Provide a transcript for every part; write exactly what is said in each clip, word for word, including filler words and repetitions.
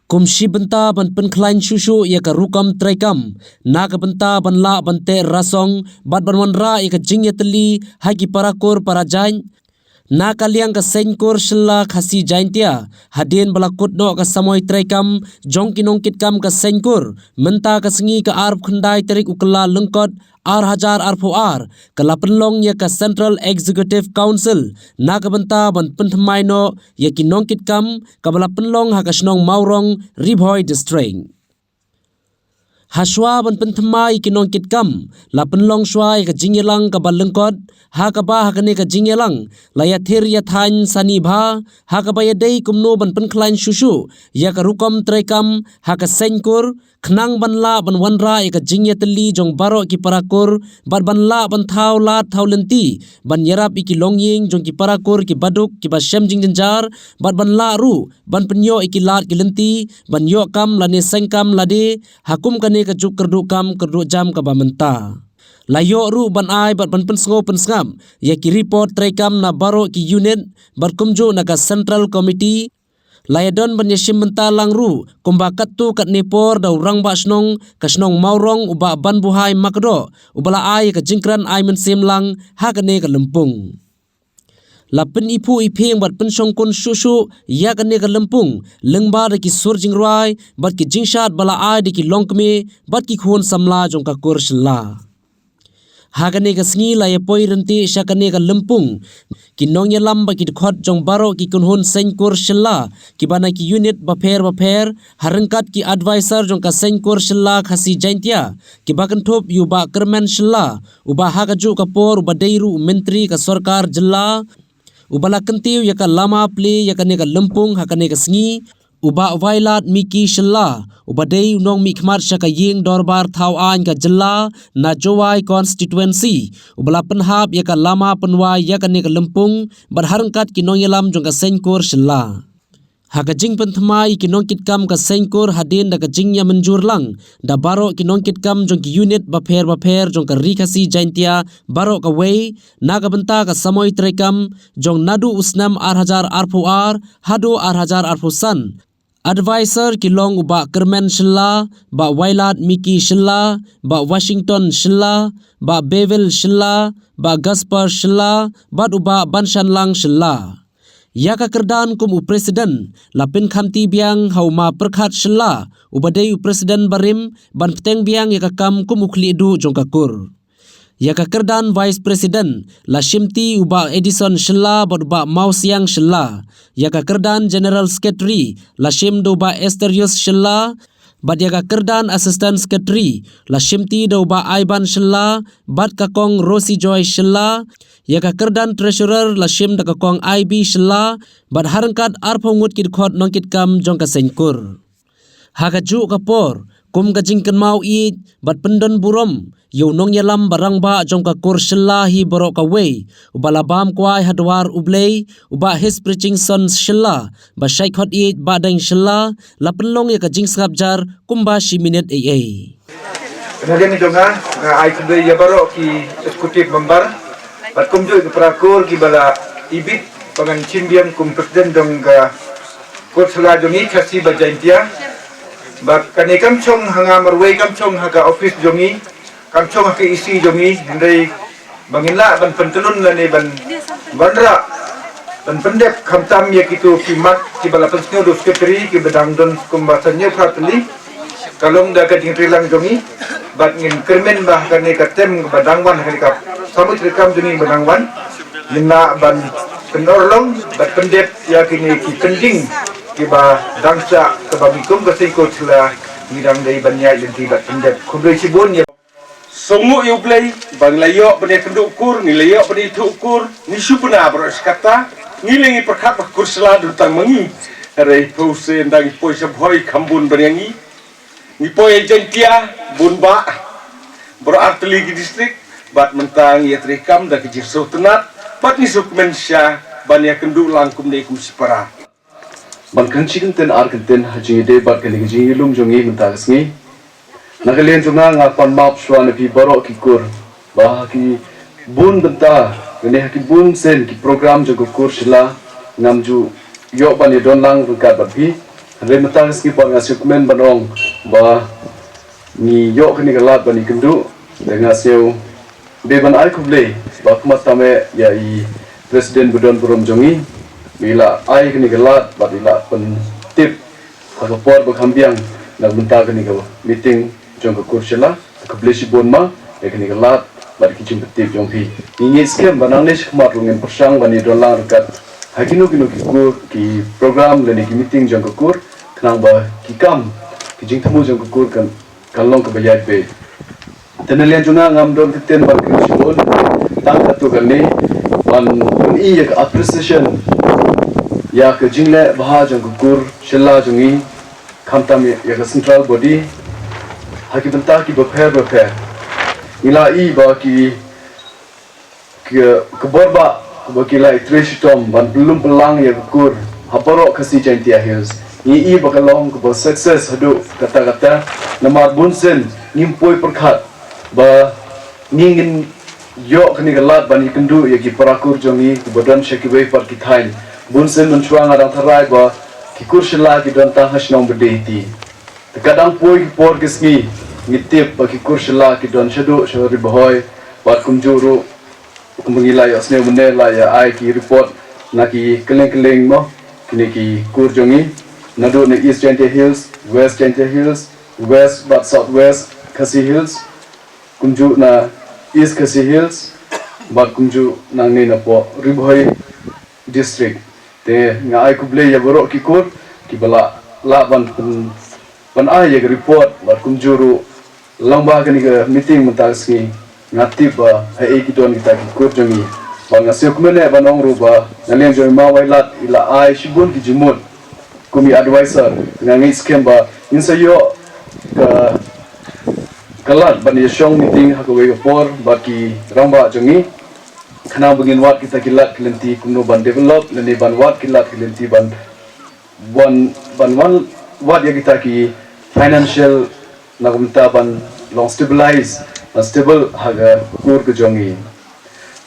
Kum shi bynta ban pynkhlaiñ shuh shuh ïa ka rukom treikam, na ka bynta ban lah ban teh rasong bad ban wanrah ïa ka jingïatylli ha ki parakur parajait, na ka liang ka Seiñkur Shylla Khasi Jaintia, hadien ba la kut noh ka samoi treikam jong ki nongkitkam ka Seiñkur mynta ka sngi ka arphew khyndai tarik u Kyllalyngkot ar hajar arphew ar, ka la pynlong ïa ka Central Executive Council na ka bynta ban pynthymmai noh ïa ki nongkitkam, kaba la pynlong ha ka shnong Mawrong, Ri Bhoi District. Ha shuwa ban pynthymmai ïa ki nongkitkam, la pynlong shuwa ïa ka jingïalang kaba lyngkot, ha kaba ha kane ka jingïalang la ïathir ïathaiñ sani bha ha kaba ïadei kumno ban pynkhlaiñ shuh shuh ïa ka rukom treikam ha ka Seiñkur, khnang ban lah ban wanrah ïa ka jingïatylli jong baroh ki parakur bad ban lah ban thaw lad thaw lynti ban ïarap ïa ki longïing jong ki parakur kiba duk kiba shem jingjynjar, bad ban lah ruh ban pynïoh ïa ki lad ki lynti ban ïoh kam lane seng kam lade ha kum kane ka juk kyrduh kam kyrduh jam kaba mynta. La ïoh ruh ban ai bad ban pynsngew pynsngap ïa ki report treikam na baroh ki unit bad kumjuh na ka Central Committee. La ïadon ban ïashim bynta lang ruh kumba katto katne por da u Rangbah Shnong ka shnong Mawrong u Bah Banbuhai Makdoh, uba la ai ïa ka jingkren ai mynsiem lang ha kane ka lympung. La pyniphuh iphieng bad pynshongkun shuh shuh ïa kane ka lympung lyngba da ki sur jingrwai bad ki jingshad ba la ai da ki longkmie bad ki khun samla jong ka kur Shylla. Ha kane ka sngi la ïapoi ryntih sha kane ka lympung ki nongïalam bad ki dkhot jong baroh ki kynhun Seiñkur Shylla kiba na ki unit bapher bapher, ha ryngkat ki advisor jong ka Seiñkur Shylla Khasi Jaintia, kiba kynthup ïa u Bah Kyrmen Shylla, uba ha kajuh ka por uba dei ruh u Myntri ka Sorkar Jylla, uba la kyntiew ïa ka lama plie ïa kane ka lympung ha kane ka sngi, u Bah Wailadmiki Shylla, uba dei u nongmihkhmat sha ka Ïing Dorbar Thawaiñ ka Jylla na Jowai Constituency, uba la pynhap ïa ka lama pynwai ïa kane ka lympung, bad ha ryngkat ki nongïalam jong ka Seiñkur Shylla. Ha ka jingpynthymmai ïa ki nongkitkam ka Seiñkur hadien da ka jingïamynjur lang da baroh ki nongkitkam jong ki unit bapher bapher jong ka Ri Khasi Jaintia baroh kawei, na ka bynta ka samoi treikam jong naduh u snem ar hajar arphew ar haduh ar hajar arphew san, advisor ki long u Bah Kyrmen Shylla, Bah Wailadmiki Shylla, Bah Washington Shylla, Bah Bevel Shylla, Bah Gaspar Shylla bad u Bah Banshanlang Shylla. Ïa ka kyrdan kum u president la pynkhamti biang ha u Ma Pyrkhat Shylla, uba dei u president barim, ban bteng biang ïa ka kam kum u khlieh duh jong ka kur. Ïa ka kyrdan vice president la shimti u Bah Edison Shylla bad u Bah Mawsiang Shylla. Ïa ka kyrdan general secretary la shim da u Bah Esterius Shylla, bad ïa ka kyrdan assistant secretary la shimti da u Bah Aiban Shylla bad ka Kong Rosie Joy Shylla. Ïa ka kyrdan treasurer la shim da ka Kong I B Shylla, bad ha ryngkat arphew ngut ki dkhot nongkitkam jong ka Seiñkur. Ha kajuh ka por, kum ka jingkynmaw ïeit bad pyndon burom ïa u nongïalam ba rangbah jong ka kur Shylla hi baroh kawei, uba la bam kwai ha dwar U Blei, u Bah Hispirchingson Shylla, ba shait khot ïeit Bah Deng Shylla, la pynlong ïa ka jingsngap jar kumba shi minit ei ei. Kane ka jong nga, nga ai khublei ïa baroh ki executive member bad kumjuh ki para kur kiba la ibit ba ngan shim biang kum president jong ka kur Shylla jong ngi Khasi bad Jaintia. Bad kane kam shong ha nga marwei, kam shong ha ka office jong ngi, kam shong ha ka E C jong ngi, hynrei ba ngin lah ban pyntylun lane ban wanrah, ban pyndep khamtam ïa kito ki mat kiba la pynsngew da u secretary kiba dang don kumba san hynñiew phra tylli. Ka long da ka jingtreilang jong ngi, bad ngin kyrmen ba ha kane ka term ba dang wan, ha kane ka samoi treikam jong ngi ba dang wan, ngin lah ban pynurlong bad pyndep ïa kine ki kynding kiba dang sah, kaba ngi kum ka Seiñkur Shylla ngi dang dei ban ïaid lynti bad pyndep. Khublei shibun ïa Sngewnguh ïa U Blei ba ngi la ïoh ban ïakynduh kur, ngi la ïoh ban ïathuh kur, ngi shu bna baroh shi katta, ngi leh ngi pyrkhat ba kur Shylla don tang ma ngi. Hynrei phew sien da ngi poi sha Bhoi kham bun ban ïa ngi. Ngi poi ïa Jaintia bun bah, baroh artylli ki district, bad mynta ngi ïatreikam da ka jingsngewtynnat bad ngi sngewkmen shisha ban ïakynduh lang kumne kum shipara. Ban kynshi kyntien ar kyntien ha jingïadei bad kane ka jingïalum jong ngi mynta ka sngi. Na ka liang jong nga, nga pan map shuwa na phi baroh ki kur ba ha ki bun bynta, kane ha ki bun sien ki program jong ka kur Shylla ngam ju ïoh ban ïadon lang ryngkat bad phi. Hynrei mynta ka sngi pat nga sngewkmen ban ong ba ngi ïoh kane ka lad ban ïakynduh, te nga sngew dei ban ai khublei ba khmat tam eh ïa i President ba don burom jong ngi, ba i la ai kane ka lad bad i la pyntip ha ka por ba kham biang na ka bynta kane ka meeting jong ka kur Shylla. Khublei shibun ma ïa kane ka lad bad ki jingpyntip jong phi. Ngi ngeit skhem ba nangne shakhmat ruh ngin pyrshang ban ïadon lang ryngkat ha kino kino ki kur, ki program lane ki meeting jong ka kur, khnang ba ki kam, ki jingthmu jong ka kur kan, kan long kaba ïaid beit. Te na liang jong nga ngam don ktien ban kren shibun, tang katto katne ban pyni ïa ka appreciation ïa ka jingleh bha jong ka kur Shylla jong ngi, khamtam ïa ka central body ha ki bynta kiba pher ba pher. Ngi la i ba ki, ki, ka bor ba, ba ki la ïatrei shitom ban pynlum pynlang ïa ka kur ha baroh Khasi Jaintia Hills. Ngi i ba ka long kaba success haduh katta katta, namar bun sien ngim poi pyrkhat ba ngi ngin ïoh kane ka lad ban ïakynduh ïa ki para kur jong ngi kiba don sha kiwei pat ki thaiñ. Bun sien mynshuwa nga dang tharai ba ki kur Shylla ki don tang ha shnong Bdei ti. Te ka dang poi ki por ki sngi, ngi tip ba ki kur Shylla ki don shaduh sha Ri Bhoi, bad kumjuh ruh kumba ngi la ïohsngew mynne, la ïa ai ki report na ki kylleng kylleng mo, kine ki kur jong ngi, naduh na East Jaintia Hills, West Jaintia Hills, West bad South West Khasi Hills, kumjuh na East Khasi Hills, bad kumjuh nangne napoh Ri Bhoi District. Te nga ai khublei ïa baroh ki kur kiba la lah ban pyn-, ban ai ïa ka report bad kumjuh ruh lyngba kane ka meeting mynta ka sngi, nga tip ba haei ki don kita ki kur jong ngi. Bad nga sngewkmen eh ban ong ruh ba na liang jong i Ma Wailadmiki i la ai shibun ki jingmut kum i advisor. Nga ngeit skhem ba ngin sa ïoh ka, ka lad ban ïashong meeting ha kawei ka por bad ki rangbah jong ngi, khnang ba ngin wad kita ki lad ki lynti kumno ban develop lane ban wad ki lad ki lynti ban, ban, ban wan wad ïa kita ki financial na ka bynta ban long stabilize, ban stable ha ka kur ka jong ngi.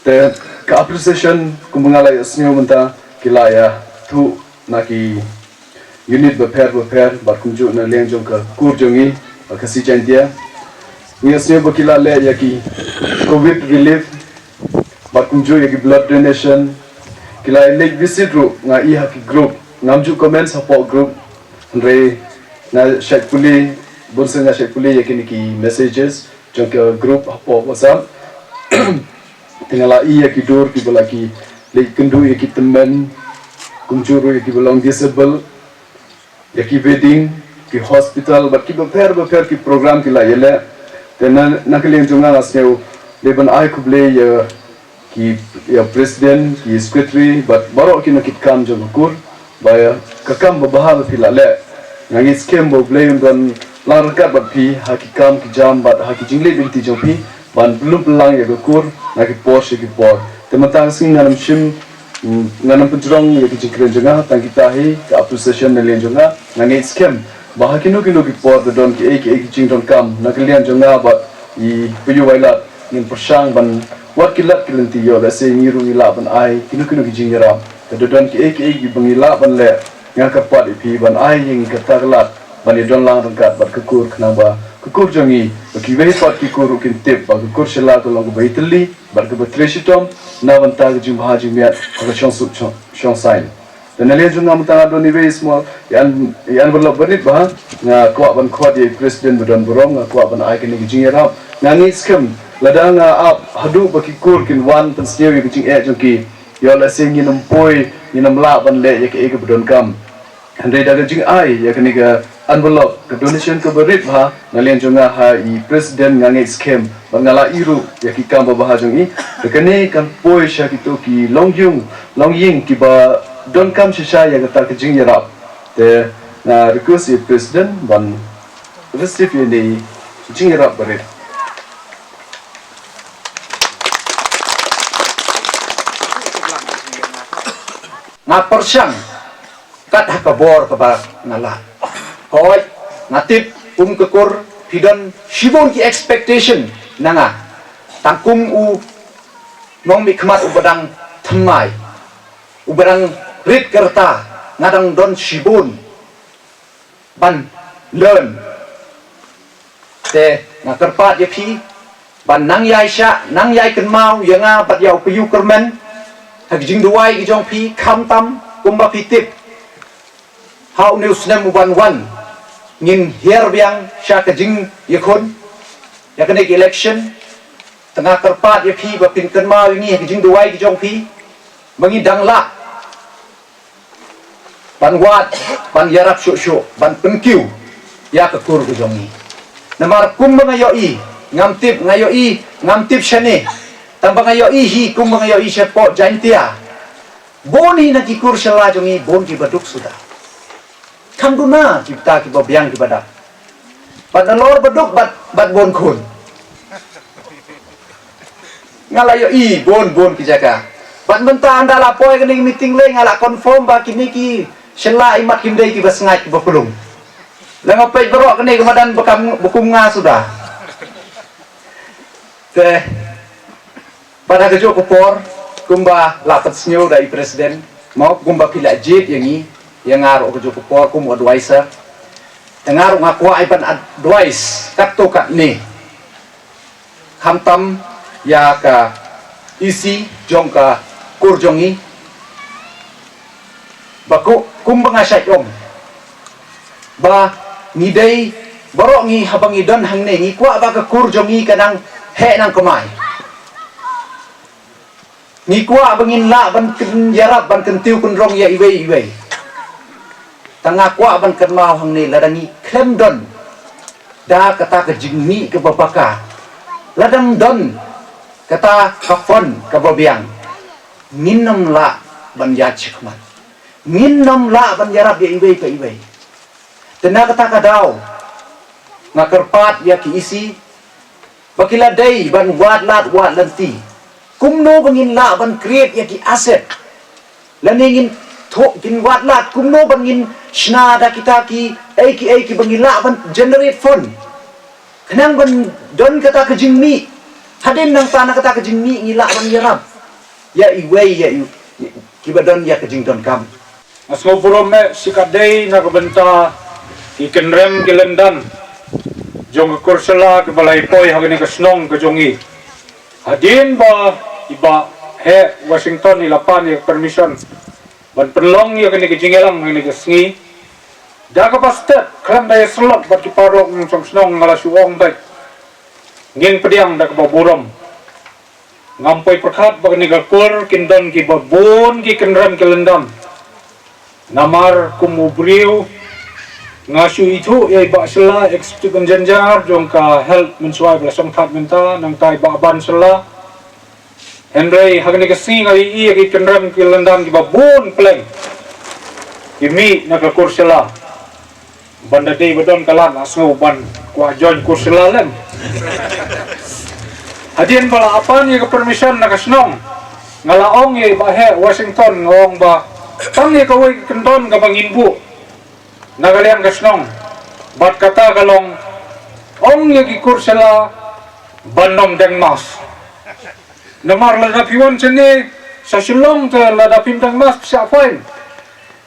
Te ka appreciation kumba nga la ïohsngew mynta, ki la ïathuh na ki unit bapher bapher bad kumjuh na liang jong ka kur jong ngi, ka Khasi Jaintia. Ngi ïohsngew ba ki la leh ïa ki covid relief bad kumjuh ïa ki blood donation. Ki la leit visit ruh, nga i ha ki group, ngam ju comment hapoh group, hynrei nga shait pule, bun sien nga shait pule ïa kine ki messages jong ka group hapoh WhatsApp. Te nga la i ïa ki dur kiba la ki leit kynduh ïa ki tymmen, kumjuh ruh ïa kiba long disable, ïa ki wedding, ki hospital bad ki bapher bapher ki program ki la ïaleh. Te na, na ka liang jong nga, nga sngew dei ban ai khublei ïa ki, ïa president, ki secretary bad baroh ki nongkitkam jong ka kur, ba ïa ka kam babha ba phi la leh. Nga ngeit skhem ba U Blei un don lang ryngkat bad phi ha ki kam ki jam bad ha ki jingleit lynti jong phi ban pynlum pynlang ïa ka kur na ki por sha ki por. Te mynta ka sngi ngan ym shim, mm, ngan ym pynjrong ïa ki jingkren jong nga, tang kita hi ka appreciation na liang jong nga. Nga ngeit skhem ba ha kino kino ki por da don kiei kiei ki jingdonkam na ka liang jong nga bad i Paiu Wailadmiki, ngin pyrshang ban wad ki lad ki lynti ïoh lehse ngi ruh ngi lah ban ai kino kino ki jingïarap. Te da don kiei kiei kiba ngi lah ban leh, nga kyrpad ïa phi ban ai ïa ngi kata ka lad ban ïadon lang ryngkat bad ka kur, khnang ba ka kur jong ngi, ba kiwei pat ki kur ruh kin tip ba ka kur Shylla ka long kaba ïatylli bad kaba trei shitom na bynta ka jingbha jingmiat ha ka shongsuk shong, shongsaiñ. Te na liang jong nga mynta nga don iwei i small, i en-, i envelope barit bha, nga kwah ban khot ïa i president ba don burom, nga kwah ban ai kane ka jingïarap. Nga ngeit skhem lada nga ap haduh ba ki kur kin wan pynsngew ïa ka jingeh jong ki, ïoh lehse ngin ym poi, ngin ym lah ban leh ïa kaei kaba donkam. Hynrei da ka jingai ïa kane ka envelope, ka donation kaba rit bha na liang jong nga ha i president, nga ngeit skhem bad nga la i ruh ïa ki kam babha jong i. Te kane kan poi sha kito ki longïing, longïing kiba donkam shisha ïa kata ka jingïarap. Te nga request ïa i president ban receive ïa kane ka jingïarap barit. Nga pyrshang kat ha ka bor kaba nga lah. Hooid, nga tip kum ka kur phi don shibun ki expectation na nga. Tang kum u nongmihkhmat uba dang thymmai, uba dang rit ka rta, nga dang don shibun ban learn. Te nga kyrpad ïa phi ban nang ïai shah, nang ïai kynmaw ïa nga bad ïa u payu kyrmen ha ki jingduwai ki jong phi, khamtam kumba phi tip ha une u snem u ban wan ngin hiar biang sha ka jingïakhun ïa kane ka election. Te nga kyrpad ïa phi ba phin kynmaw ïa ngi ha ki jingduwai ki jong phi ba ngi dang lah ban wad, ban ïarap shuh shuh, ban pynkiew ïa ka kur ka jong ngi. Namar kumba nga ïohi, ngam tip, nga ïohi, ngam tip shane, tangba nga ïohi hi kumba nga ïohi shapoh Jaintia. Bun hi na ki kur sha la jong ngi, bun kiba duk suda. Kham duna kita kiba biang kiba dap. Bad nalor ba duk bad, bad bun khun. Nga la ïohi bun bun ki jaka. Bad mynta ynda la poi kane ka meeting lei nga la confirm ba kine ki sha la imat kim dei kiba sngaid kiba pulung. La nga peit baroh kane ka madan ba kam, ba kum nga suda. Te bad ha kajuh ka por kumba la pynsngew da i president, mo, kumba phi la jied ïa ngi, ïa nga ruh ha kajuh ka por kum u advisor. Te nga ruh nga kwah ai ban advice katto katne. Khamtam ïa ka E C jong ka kur jong ngi. Ba ku, kumba nga shait ong ba ngi dei, baroh ngi haba ngi don hangne ngi kwah ba ka kur jong ngi ka nang heh nang kamai. Ngi kwah ba ngin lah ban kyn-, ïarap ban kyntiew kynrong ïa iwei iwei. Te nga kwah ban kynmaw hangne, lada ngi khlem don da kata ka jingmih kaba paka, lada ngim don kata ka fund kaba biang, ngin ym lah ban ïaid shakhmat. Ngin ym lah ban ïarap ïa iwei pa iwei. Te na kata ka daw nga kyrpad ïa ki E C ba ki la dei ban wad lad wad lynti kumno ba ngin lah ban create ïa ki asset. Lane ngin thoh, ngin wad lad kumno ba ngin shna da kita ki ei ki ei kiba ngin lah ban generate fund. Khnang ban don kata ka jingmih. Hadien nangta na kata ka jingmih ngi lah ban ïarap ïa iwei ïa i, kiba don ïa ka jingdonkam. Nga sngewburom eh shi katdei na ka bynta ki kynrem ki lyndan jong ka kur sha la kiba la ïa poi ha kane ka shnong ka jong ngi. Hadien ba i Bah Heh Washington i la pan ïa ka permission ban pynlong ïa kane ka jingïalang ha kane ka sngi, da kaba step khlem da ïa syllok bad ki paralok nongshong shnong, nga la shu ong beit ngin pdiang da kaba burom. Ngam poi pyrkhat ba kane ka kur kin don kiba bun ki kynrem ki lyndan. Namar kum u briew nga shu ithuh ïa i Bah Shylla, Executive Engineer jong ka Health mynshuwa ba la shong thait mynta, nangta i Bah Ban Shylla. Hynrei ha kane ka sngi nga ïohi ïa ki kynrem ki lyndan kiba bun pleng ki mih na ka kur sha la. Ban da dei ba don ka lad la sngew ban kwah join kur sha la lem. Hadien ba la pan ïa ka permission na ka shnong, nga la ong ïa i Bah Heh Washington, nga ong ba tang ïa kawei ka kyndon kaba ngin buh na ka liang ka shnong, bad kata ka long, ong ïa ki kur sha la ban ym deng mask. Namar lada phi wan shane sha Shillong te lada phim deng mask phi shah fine.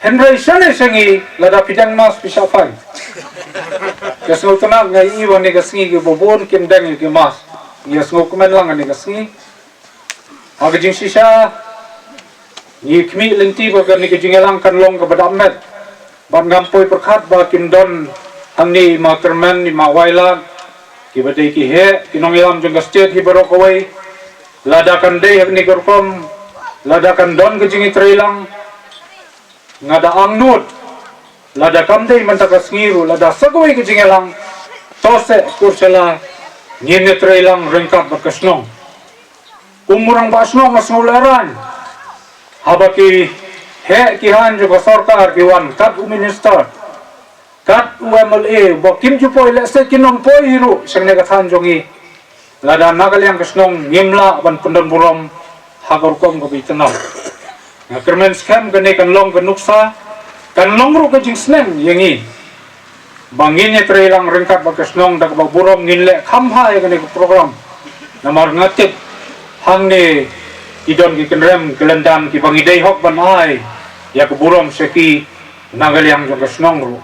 Hynrei shane sha ngi lada phi deng mask phi shah fine. Ka sngewtynnat, nga ïohi ba ha kane ka sngi kiba bun kim deng ïa ki mask. Ngi ïa sngewkmen lang ha kane ka sngi. Ha ka jingshisha ngi khmih lynti ba kane ka jingïalang kan long kaba dap met. Bad ngam poi pyrkhat ba kin don hangne i Ma Kyrmen, i Ma Wailadmiki, kiba dei ki heh ki nongïalam jong ka state hi baroh kawei. Lada kan dei ha kane ka rukom, lada kan don ka jingïatreilang, nga da angnud, lada kam dei mynta ka sngi ruh, lada sa kawei ka jingïalang, to seh kur sha la ngin ïatreilang ryngkat bad ka shnong. Kum u rangbah shnong nga sngew lehraiñ haba ki heh ki haiñ jong ka sorkar ki wan, kat u minister, kat u M L A, ba kim ju poi, lehse kin ym poi hi ruh sha kane ka thaiñ jong ngi. Lada na ka liang ka shnong ngim lah ban pyndon burom ha ka rukom kaba itynnad, nga kyrmen skhem kane kan long ka nuksa, kan long ruh ka jingsneng ïa ngi ba ngin ïatreilang ryngkat bad ka shnong da kaba burom, ngin leh kham bha ïa kane ka program. Namar nga tip hangne ki don ki kynrem ki lyndan kiba ngi dei hok ban ai ïa ka burom sha ki na ka liang jong ka shnong ruh.